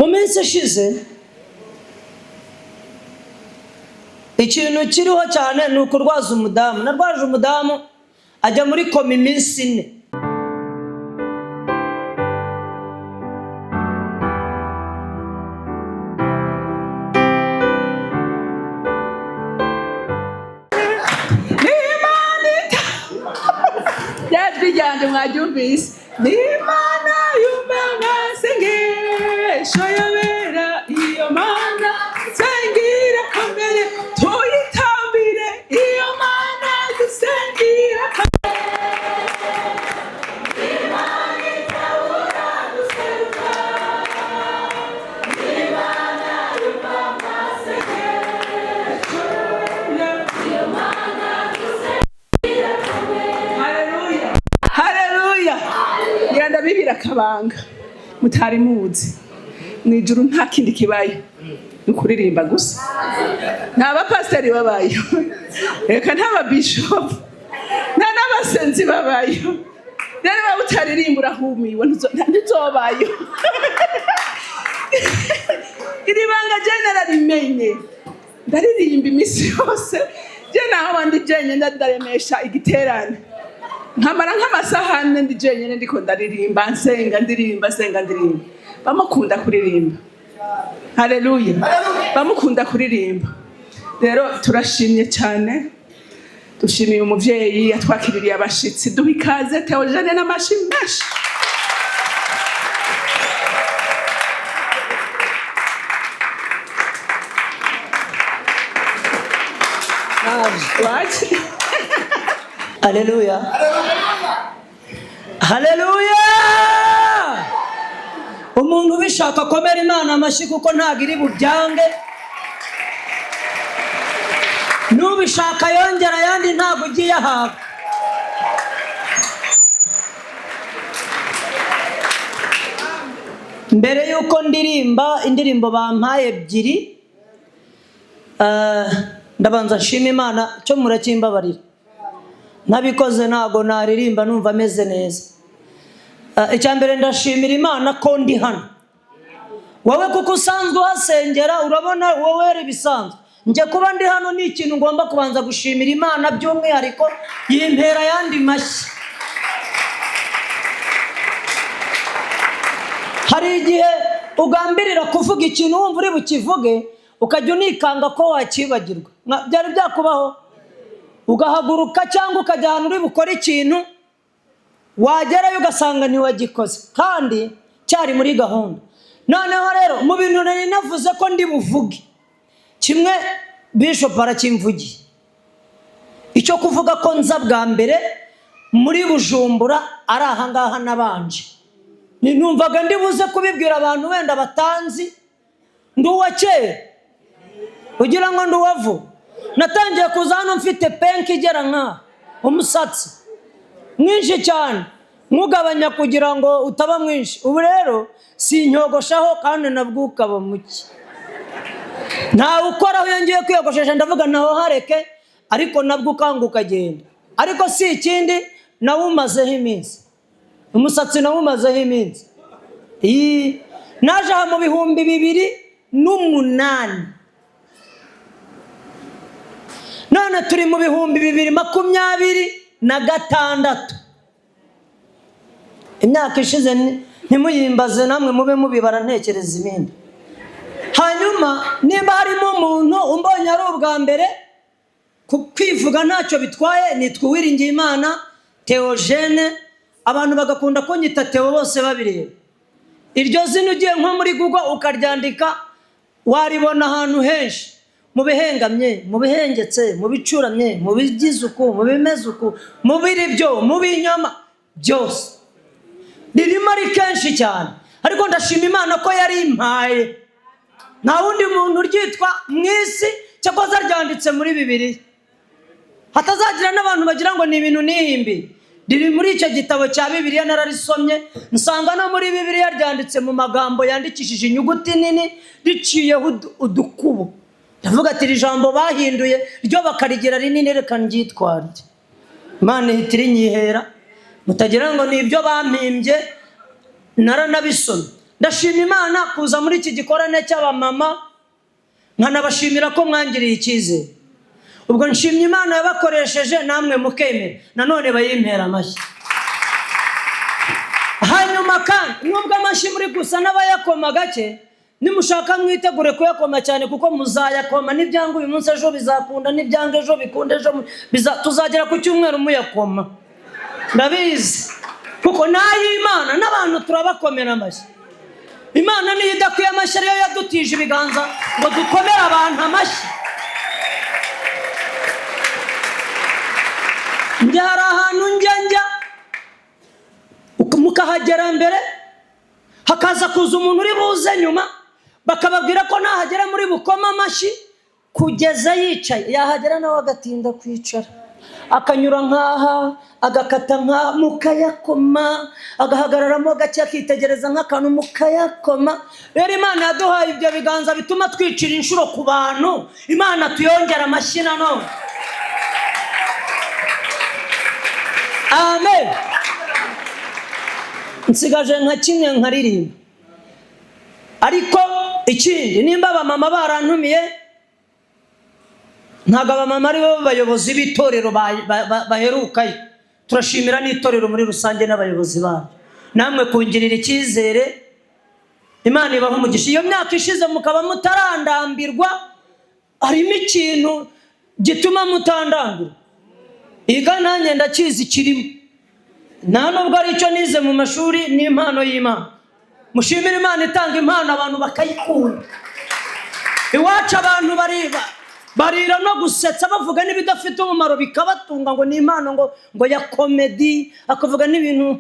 Mu minsi ishize ikintu kiriho cyane ni ukurwaza umudamu. Narwaje umudamu ajya muri koma iminsi 4. Jwi ryanjye mwaryumvise. Ni Imana yumva amasengesho yabera, iyo Mana nsengira kamere tuyitambire, iyo Mana dusengira kamere. Imana itabura guseruka, Imana yumva amasengesho, iyo Mana dusengira kamere. Haleluya, haleluya. Ngira ndabibira akabanga mutari muzi. Mu ijuru nta kindi kibayo, ni ukuririmba gusa. Nta bapasiteri babayo, reka nta babishopu, nta n'abasenzi babayo. Rero waba utaririmba urahumiwe, ntizobayo. Iri banga je nararimenye, ndaririmba iminsi yose. Je naho ndi jenyine ndaremesha igiterane, nkamara nk'amasahane ndi jenyine ndiko ndaririmba, nsenga ndirimba, nsenga ndirimba. Bamukunda kuririmba, haleluya, bamukunda kuririmba. Rero turashimye cyane, dushimiye umuvyeyi yatwakiririye abashitsi. Duha ikaze Theogene n'amashi menshi. Waje. Haleluya, haleluya. Umuntu ubishaka akomera Imana amashyi, kuko ntabwo iri bubyange. N'ubishaka yongera ayandi, ntabwo ugiye ahabwa. Mbere y'uko ndirimba indirimbo bampaye ebyiri, ndabanza nshima Imana. Cyo murakimbabarira, ntabikoze ntabwo naririmba numva ameze neza. Icya mbere ndashimira Imana ko ndi hano. Wowe kuko usanzwe uhasengera, urabona wowe ari ibisanzwe. Njye kuba ndi hano ni ikintu ngomba kubanza gushimira Imana by'umwihariko, yimpera ayandi mashyi. Hari igihe ugambirira kuvuga ikintu wumva uri bukivuge, ukajya unikanga ko wakibagirwa. Byari byakubaho ugahaguruka cyangwa ukajya ahantu uri bukore ikintu, wagerayo ugasanga ntiwagikoze kandi cyari muri gahunda. Noneho rero mu bintu nari navuze ko ndi buvuge, kimwe Bishop arakimvugiye, icyo kuvuga ko nza bwa mbere muri Bujumbura ari ahangaha nabanje. Numvaga ndi buze kubibwira abantu wenda batanzi. Ndi uwa kera ugira ngo ndi uwa vuba. Natangiye kuza hano mfite penki igera nka umusatsi mwinshi cyane, nkugabanya kugira ngo utaba mwinshi. Ubu rero sinyogoshaho kandi nabwo ukaba muke. Ntawe ukoraho iyo ngiye kwiyogoshesha, ndavuga ntaho hareke, ariko nabwo ukanga ukagenda. Ariko si ikindi, nawumazeho iminsi, umusatsi nawumazeho iminsi. Iyi naje aha mu 2008, none turi mu 2026. Imyaka ishize ntimuyimbaze, namwe mube mubibara, ntekereza ibindi. Hanyuma nimba harimo umuntu umbonye ari ubwa mbere, kwivuga ntacyo bitwaye, nitwa Uwiringiyimana Theogene. Abantu bagakunda kunyita Theo bose babireba. Iryo zina ugiye nko muri Google ukaryandika waribona ahantu henshi, mu bihengamye, mu bihengetse, mu bicuramye, mu bigize uku, mu bimeze uku, mu biri byo, mu binyoma byose ririmo ari kenshi cyane. Ariko ndashima Imana ko yari impaye, nta wundi muntu uryitwa mu isi, cyakoze ryanditse muri Bibiliya, hatazagira n'abantu bagira ngo ni ibintu nihimbiye. Riri muri icyo gitabo cya Bibiliya, nararisomye nsanga no muri Bibiliya ryanditse mu magambo yandikishije inyuguti nini, riciyeho udukubo. Ndavuga ati iri jambo bahinduye ryo bakarigira rinini, reka ndyitwarire. Imana ihita irinyihera, mutagira ngo ni ibyo bampimbye, naranabisomye. Ndashima Imana kuza muri iki gikorane cy'abamama, nkanabashimira ko mwangiriye icyizere. Ubwo nshimye Imana yabakoresheje namwe mukemera, nanone bayimpera amashyi. Hanyuma kandi nubwo amashyi muri gusa n'abayakoma gake, nimushaka mwitegure kuyakoma cyane, kuko muzayakoma. Nibyanga uyu munsi, ejo bizakunda, nibyanga ejo bikunde, ejo tuzagera ku cyumweru muyakoma, ndabizi, kuko n'ay'Imana n'abantu turabakomera amashyi. Imana niyo idakwiye amashyi, ariyo yadutije ibiganza ngo dukomere abantu amashyi. Njya hari ahantu njya mukahagera mbere, hakaza kuza umuntu uri buze nyuma, bakababwira ko nahagera muri bukoma amashyi kugeza yicaye. Yahagera nawe agatinda kwicara, akanyura nk'aha, agakata nk'aha, mukayakoma, agahagararamo gake akitegereza nk'akantu, mukayakoma. Rero Imana yaduhaye ibyo biganza bituma twicira inshuro ku bantu. Imana tuyongera amashyi nanone. Amen. Nsigaje nka kimwe nkaririmba. Ariko ikindi, nimba abamama barantumiye, ntabwo abamama ari bo bayobozi b'itorero baherukayo. Turashimira n'itorero muri rusange n'abayobozi baryo, namwe kungirira icyizere. Imana ibaha umugisha. Iyo myaka ishize mukaba mutarandambirwa, harimo ikintu gituma mutandambirwa. Iyi kandi nanjye ndakizi kirimo, nta nubwo ari icyo nize mu mashuri, ni impano y'Imana. Mushimire Imana itanga impano abantu bakayikunda. Iwacu abantu barira no gusetsa, bavuga n'ibidafite umumaro bikabatunga, ngo ni impano, ngo ya komedi, akavuga n'ibintu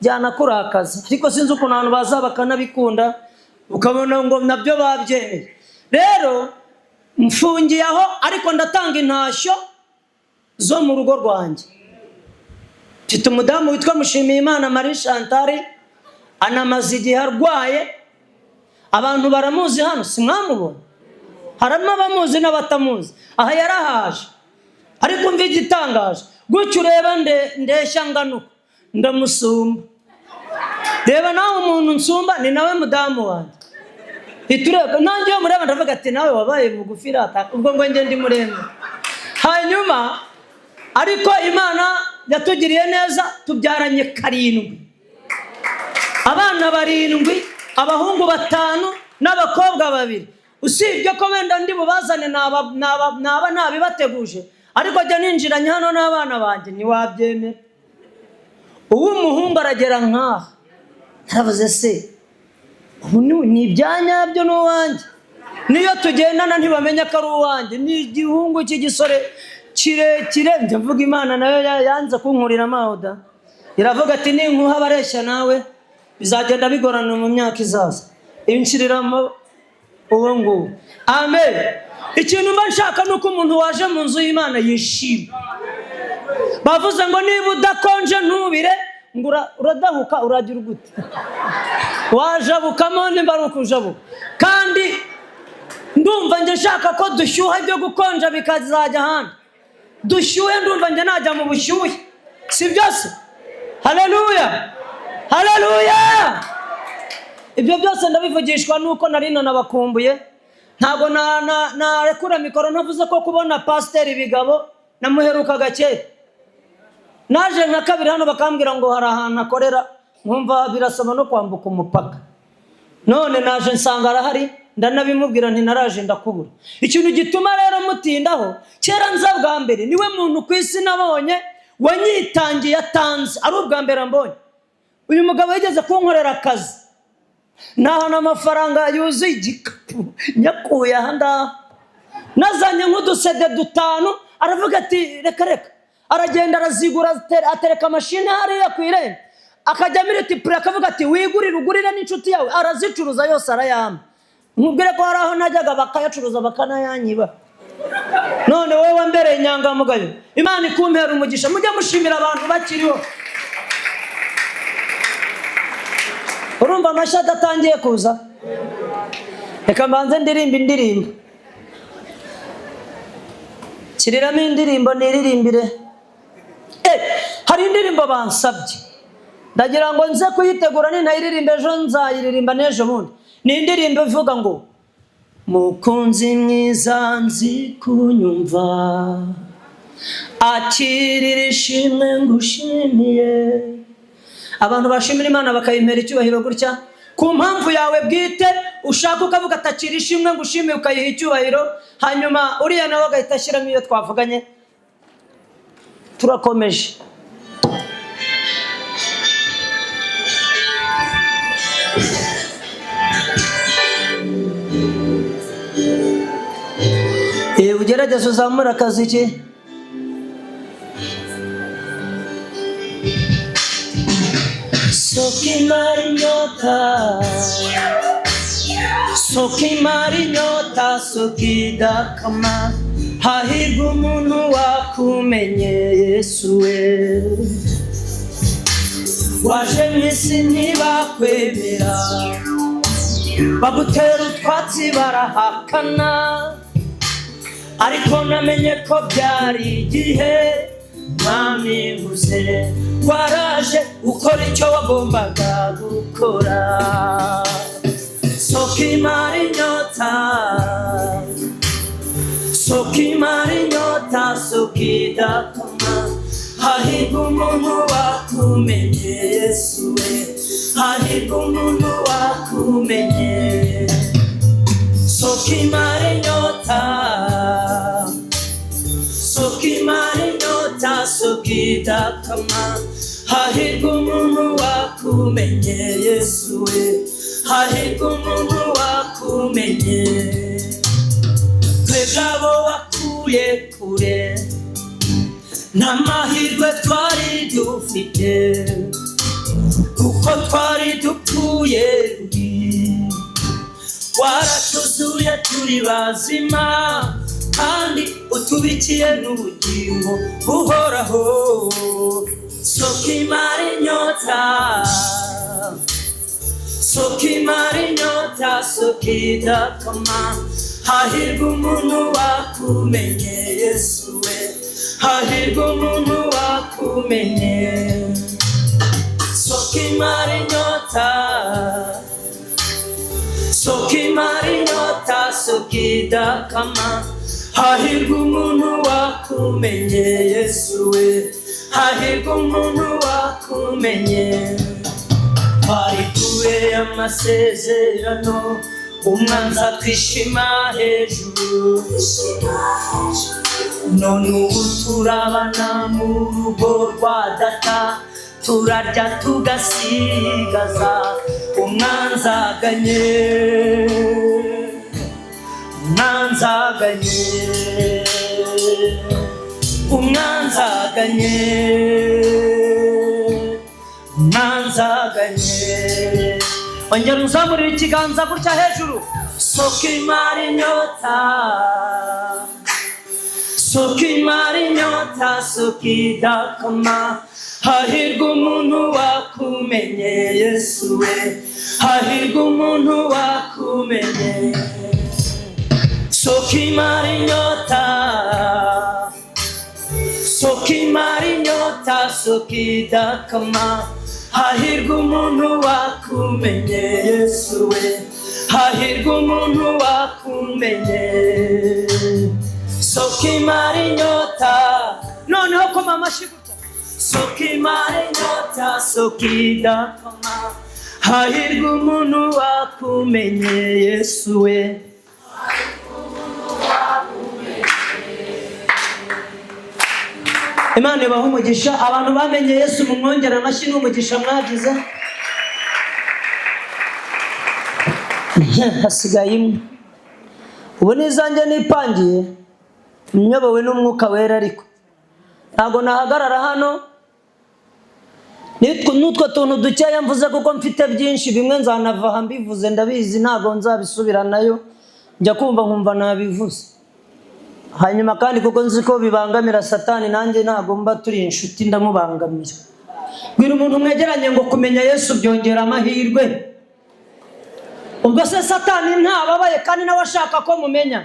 byanakurakaza, ariko sinzi ukuntu abantu baza bakanabikunda, ukabona ngo nabyo babyemeye. Rero mfungiye aho, ariko ndatanga intashyo zo mu rugo rwanjye. Mfite umudamu witwa Mushimiyimana Marie Chantal, anamaze igihe arwaye. Abantu baramuzi hano, simwamubona? Harimo abamuzi n'abatamuzi. Aha yarahaje, ariko umva igitangaje, gutyo ureba ndeshya nganuka ndamusumba. Reba nawe umuntu nsumba ni nawe mudamu wanjye. Itureba nanjye iyo mureba ndavuga ati nawe wabaye mugufi rata, ubwo ngo njye ndi muremure. Hanyuma ariko Imana yatugiriye neza, tubyaranye 7, abana 7, abahungu 5 n'abakobwa 2. Usibye ko wenda ndi bubazane naba nabibateguje, ariko jya ninjiranye hano n'abana banjye ntiwabyemera. Uw'umuhungu aragera nkaha, naravuze se ubu ni ibyanyabyo n'uwanjye, niyo tugendana ntibamenya ko ari uwanjye. Ni igihungu cy'igisore kirekire. Njya mvuga Imana nayo yanze kunkurira amahuda, iravuga ati ninkuha abareshya nawe bizagenda bigorana mu myaka izaza, inshiriramo uwo nguwo. Amen. Ikintu mba nshaka ni uko umuntu waje mu nzu y'Imana yishima. Bavuze ngo niba udakonje ntubire, ngo uradahuka, uragira gute? Wajabukamo nimba ari ukujabuka. Kandi ndumva njye nshaka ko dushyuha, ibyo gukonja bikazajya ahandi. Dushyuhe, ndumva njye najya mu bushyuhe, si byose? Haleluya, haleluya. Ibyo byose ndabivugishwa nuko nari nanabakumbuye. Ntabwo narekura mikoro ntavuze ko kubona Pasiteri Bigabo namuherukaga kera. Naje nka kabiri hano bakambwira ngo hari ahantu akorera, nkumva birasaba no kwambuka umupaka. None naje nsanga arahari, ndanabimubwira nti naraje ndakubura. Ikintu gituma rero mutindaho, kera nza bwa mbere niwe muntu ku isi nabonye wanyitangiye atanze, ari ubwa mbere ambonye. Uyu mugabo yigeze kunkorera akazi, ntahana amafaranga yuzuye igikapu nyakuye aha ngaha, nazanye nk'udusede 5, aravuga ati reka reka, aragenda arazigura, atereka mashini hariya ku irembo, akajya militipure, akavuga ati wigurire ugurire n'inshuti yawe, arazicuruza yose arayampa. Nkubwire ko hari aho najyaga bakayacuruza bakanayanyiba. None wowe wambereye inyangamugayo, Imana ikumpera umugisha. Mujye mushimira abantu bakiriho. Urumva amashyi adatangiye kuza? Reka mbanze ndirimbe indirimbo, kiriramo indirimbo niririmbire. Hari indirimbo bansabye Ndagira ngo nze kuyitegura, nintayiririmba ejo nzayiririmba n'ejo bundi. Ni indirimbo ivuga ngo: "Mukunzi mwiza, nzi kunyumva, akirira ishimwe ngushimiye." Abantu bashimira Imana bakayimpera icyubahiro gutya ku mpamvu yawe bwite ushaka, ukavuga atakira ishimwe ngushimiye, ukayiha icyubahiro, hanyuma uriya nawe agahita ashyiramo iyo twavuganye. Turakomeje. Ugerageze uzamure akaziki. Soko imara inyota, soko imara inyota, soko idakama, hahirwa umuntu wakumenye Yesu we. Waje mu isi ntibakwemera, bagutera utwatsi barahakana, ariko namenye ko byari igihe. Mwami nkuze, waraje ukora icyo wagombaga gukora. Soko imara inyota, soko imara inyota, soko idakama, hahirwa umuntu wakumenye Yesu we, hahirwa umuntu wakumenye. Soko imara inyota, soko imara inyota, soko idakama, hahirwa umuntu wakumenye Yesu we, hahirwa umuntu wakumenye. Twebwe abo wakuye kure, nta mahirwe twari dufite, kuko twari dupfuye rubi. Waratuzuye turi bazima, kandi utubikiye n'ubugingo buhoraho. Soko imara inyota, soko imara inyota, soko idakama, hahirwa umuntu wakumenye Yesu we, hahirwa umuntu wakumenye. Soko imara inyota, soko imara inyota, soko idakama, hahirwa umuntu wakumenye Yesu we, hahirwa umuntu wakumenye. Twari kure y'amasezerano, umwanzi atwishima hejuru, none ubu turabana mu rugo rwa data, turarya tugasigaza. Umwanzaganye, umwanzaganye, umwanzaganye, umwanzaganye. Ongera uzamurira ikiganza gutya hejuru. Soko imara inyota, soko imara inyota, soko idakama, hahirwa umuntu wakumenye Yesu we, hahirwa umuntu wakumenye. Soko imara inyota, soko imara inyota, soko idakama, hahirwa umuntu wakumenye Yesu we, hahirwa umuntu wakumenye. Soko imara inyota. Noneho koma amashyi gutya. Soko imara inyota, soko idakama, hahirwa umuntu wakumenye Yesu we. Imana ibaha umugisha. Abantu bamenye Yesu mumwongera amashyi n'umugisha mwagize. Hasigaye imwe ubu n'izanjye nipangiye, nyobowe n'Umwuka Wera, ariko ntabwo nahagarara hano n'utwo tuntu dukeya mvuze, kuko mfite byinshi. Bimwe nzanava aha mbivuze, ndabizi, ntabwo nzabisubiranayo, njya kumva nkumva nabivuze. Hanyuma kandi kuko nzi ko bibangamira Satani, nanjye ntabwo mba turi inshuti, ndamubangamira. Bwira umuntu mwegeranye ngo kumenya Yesu byongera amahirwe. Ubwo se Satani ntababaye kandi nawe ashaka ko mumenya?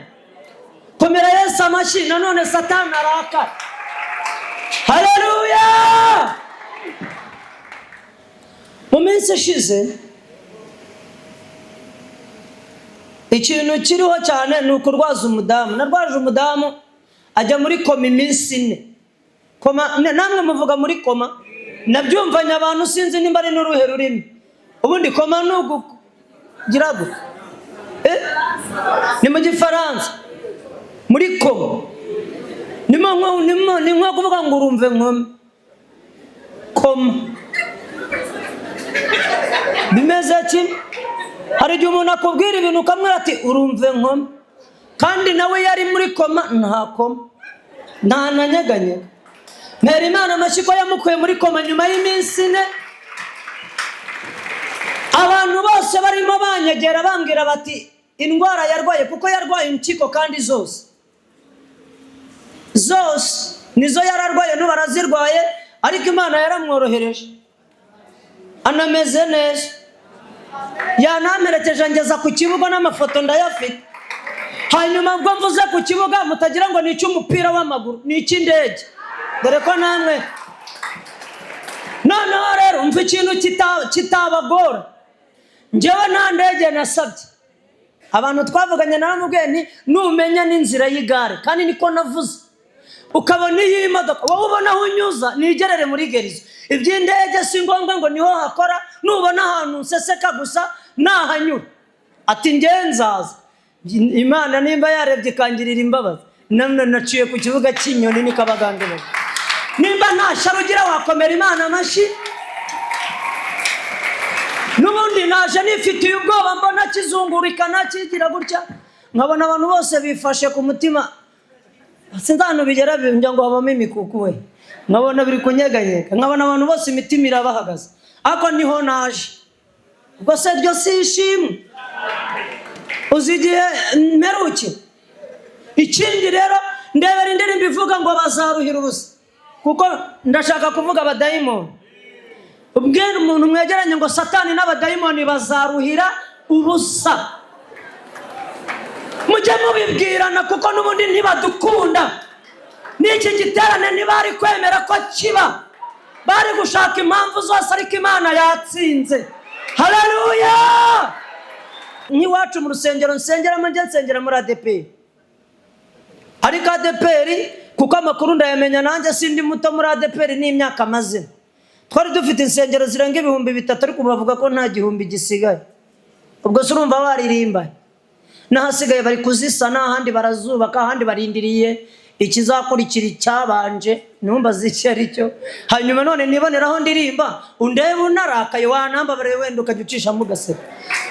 Komera Yesu amashyi nanone Satani arakara. Haleluya! Mu minsi ishize ikintu kiriho cyane ni ukurwaza umudamu. Narwaje umudamu ajya muri koma iminsi 4. Koma, namwe muvuga muri koma, nabyumvanye abantu sinzi nimba ari n'uruhe rurimi. Ubundi koma ni ukugira gute? Ni mu Gifaransa muri koma. Ni nko kuvuga ngo urumve nkome. Koma bimeze kimwe. Hari igihe umuntu akubwira ibintu ukamwira ati urumve nkome, kandi nawe yari muri koma, nta koma, nta nanyeganyega. Mpera Imana amashyi ko yamukuye muri koma nyuma y'iminsi 4. Abantu bose barimo banyegera bambwira bati indwara yarwaye, kuko yarwaye impyiko kandi zose zose nizo yararwaye, n'ubu arazirwaye, ariko Imana yaramworohereje anameze neza. Yanamperekeje ngeza ku kibuga n'amafoto ndayafite. Hanyuma ubwo mvuze ku kibuga mutagira ngo ni icy'umupira w'amaguru, ni icy'indege, dore ko namwe. Noneho rero mva ikintu kitabagora. Njyewe nta ndege nasabye. Abantu twavuganye naramubwiye nti numenya n'inzira y'igare, kandi niko navuze, ukabona iyi modoka wowe ubona aho unyuza nigerere muri gerizo. Iby'indege si ngombwa ngo niho hakora, nubona ahantu nseseka gusa nahanyura. Ati njye nzaza. Imana nimba yarebye ikangirira imbabazi, none naciye ku kibuga cy'inyoni nikabagande. Nimba nta shyari ugira wakomera Imana amashyi. N'ubundi naje nifitiye ubwoba, mbona kizungurikana kigira gutya, nkabona abantu bose bifashe ku mutima. Sinzi ahantu bigera njya ngo habamo imikuku we, nkabona biri kunyeganyega, nkabona abantu bose imitima irabahagaze, ariko niho naje. Ubwo se ryo si ishimwe? Uzi igihe mperuke? Ikindi rero ndebera indirimbo ivuga ngo bazaruhira ubusa, kuko ndashaka kuvuga abadayimoni. Ubwira umuntu mwegeranye ngo Satani n'abadayimoni bazaruhira ubusa. Mujye mubibwirana kuko n'ubundi ntibadukunda. N'iki giterane ntibari kwemera ko kiba, bari gushaka impamvu zose, ariko Imana yatsinze. Haleluya! Nk'iwacu mu rusengero nsengeramo, njye nsengera muri ADEPR, ariko ADEPR kuko amakuru ndayamenya nanjye sindi muto muri ADEPR n'imyaka mazina. Twari dufite insengero zirenga 3000, ariko bavuga ko nta 1000 gisigaye. Ubwo se urumva waririmba? N'ahasigaye bari kuzisana, ahandi barazubaka, ahandi barindiriye ikizakurikira icyabanje, numva icyo ari cyo. Hanyuma none niboneraho ndirimba, undebe unarakaye wanambabariye, wenda ukajya ucishamo ugaseka.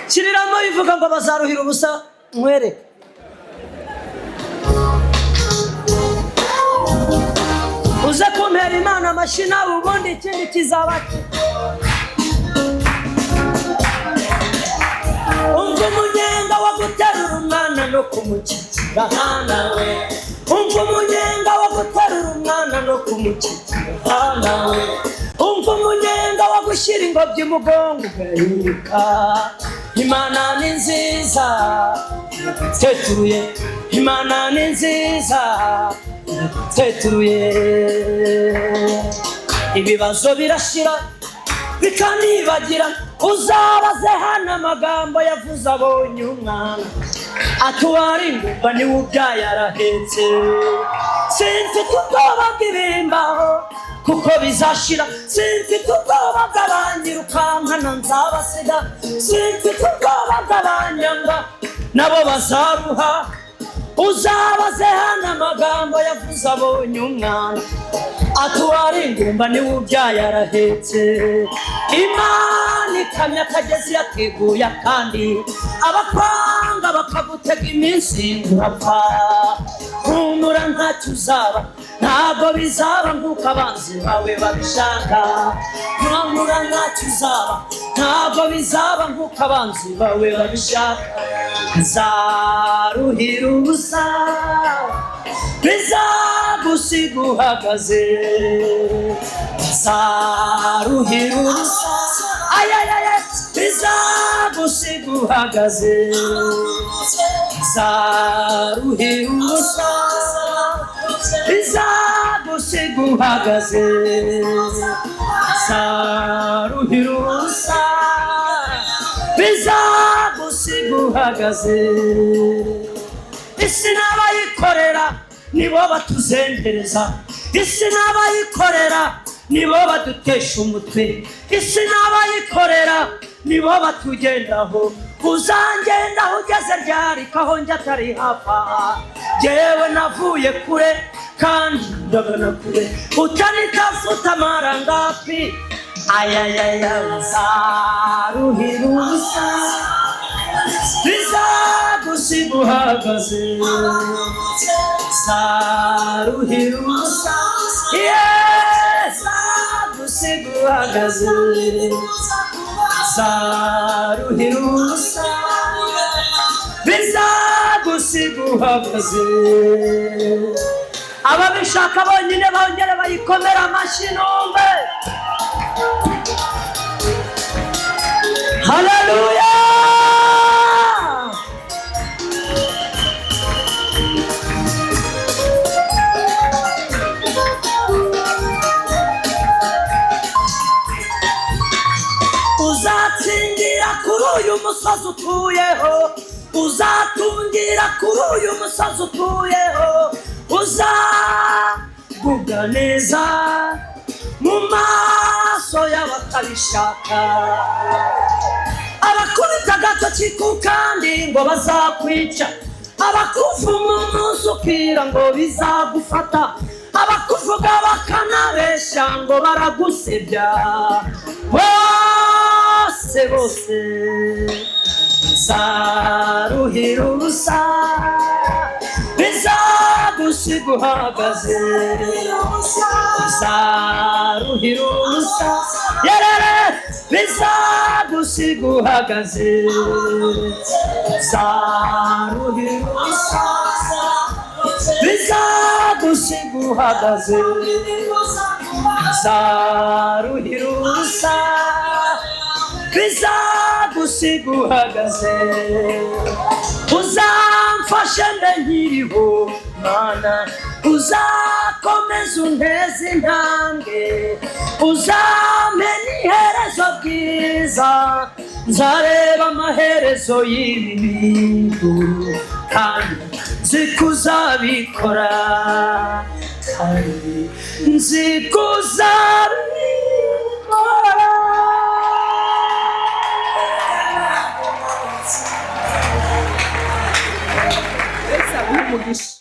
Shyiriramo ivuga ngo bazaruhira ubusa, nkwereke. Uze kumpera Imana amashyi nawe, ubundi ikindi kizaba. Umva umunyenga wo guterura umwana no kumukikira, umva umunyenga wo guterura umwana no kumukikira, umva umunyenga wo gushyira ingobyi mugongo ugahirika. Imana ni nziza teturuye, Imana ni nziza teturuye. Ibibazo birashira bikanibagira, uzabaze hano amagambo yavuze abonye umwana, atuwari ingumba niwe ubyaye arahetse. Simfite ubwoba bw'ibimbaho kuko bizashira, simfite ubwoba bw'abanyirukankana nzabasiga, simfite ubwoba bw'abanyanga nabo bazaruha. Uzabaze hano amagambo yavuze abonye umwana, atuwari ingumba niwe ubyaye arahetse. Imana ikamya akagezi yateguye akandi, abakwanga bakagutega iminsi urapfa. Humura ntacyo uzaba, ntabwo bizaba nk'uko abanzi bawe babishaka. Humura ntacyo uzaba, ntabwo bizaba nk'uko abanzi bawe babishaka. Zaruhira ubusa bizagusiga uhagaze, zaruhira ubusa ayayaya bizagusiga uhagaze, zaruhira ubusa bizagusiga uhagaze, Zaruhira ubusa, bizagusiga uhagaze. Isi n'abayikorera nibo batuzengereza, isi n'abayikorera nibo badutesha umutwe, isi n'abayikorera nibo batugendaho. Uzangendaho ugeze ryari ko aho njya atari hafi aha? Jyewe navuye kure kandi ndagana kure. Utanitafuta mara ngapi? Ayayaya, uzaruhira ubusa, bizagusiga uhagaze. Zaruhira ubusa, bizagusiga uhagaze. Zaruhira ubusa, bizagusiga uhagaze. Ababishaka bonyine bongere bayikomera amashyi numve. Haleluya! Uzatsindira kuri uyu musozi utuyeho, uzatungira kuri uyu musozi utuyeho, uzagubwa neza mu maso y'abatabishaka. Abakubita agatoki ku kandi ngo bazakwica, abakuvuma umunsi ukira ngo bizagufata, abakuvuga bakanabeshya ngo baragusebya, bose bose zaruhira ubusa, bizagusiga uhagaze. Zaruhira ubusa, yerere, bizagusiga uhagaze. Zaruhira ubusa, bizagusiga uhagaze. Zaruhira ubusa, bizagusiga uhagaze. Uzamfashe mbe nkiriho Mana, uzakomeza unteze intambwe, uzampe n'iherezo bwiza, nzareba amaherezo y'ibi bintu, kandi nzi ko uzabikora, kandi nzi ko uzabikora. Yesu aguhe umugisha.